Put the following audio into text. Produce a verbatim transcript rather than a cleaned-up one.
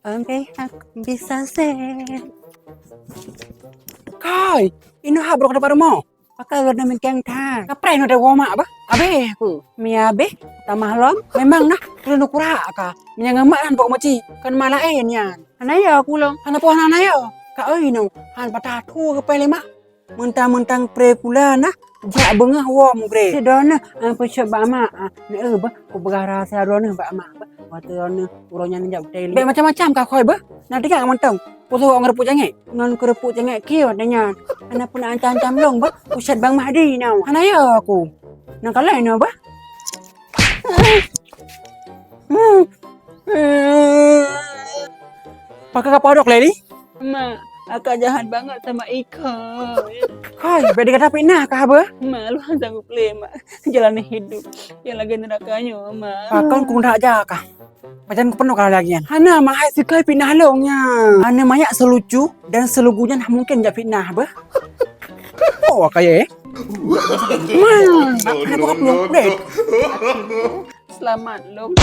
Ambe hak bisa se. Kai, inoe hak brok dapat rumoh. Pakai warna mengkeng that. Kapreh inoe ada womak bah. Abeh aku. Mi abeh, tamah lom. Memang nah, kena kurak ka. Menyang emak dan pok moci. Kan malah eh nian. Hana ya aku lom. Hana poh hana ya. Ka oi no. Han patah tu ke pai lemak. Mentang-mentang pre pula nah, jak beungah wom pre. Si droeneuh, ah, peucok bak mak, ah, neueu bah, kupeugah rahsia droeneuh bak mak bah. Watèe droeneuh uroe nyan jak beutôi. Bèk macam-macam ka khôi bah. Nah, teuga mantong. Peue ngon keureupuk cangèk? Ngon keureupuk cangèk kieu watèe nyan. Hana peue na ancam-ancam lôn bah. Pusat Bang Mahdi nyoe. Hana ya aku. Nang kalai nyoe bah. Pakon ka padok lé ni? Mak, akak jahat banget sama Ika. Hai, bèk dikata fitnah kah, bah? Mak, lôn hana sanggup lé, Mak. Jalani hidup nyang lagèe neuraka nyoe, Mak. Pakon keuneuk jak kah? Pajan keupeunah kah lagèe nyan? Hana, Mak, hai sikai fitnah lôn nyan. Aneuk manyak seulucu dan seulugu nyan mungken jak fitnah, bah. Oh, kaya, eh? Mak, hana buka peluang, deh. Seulamat lôn.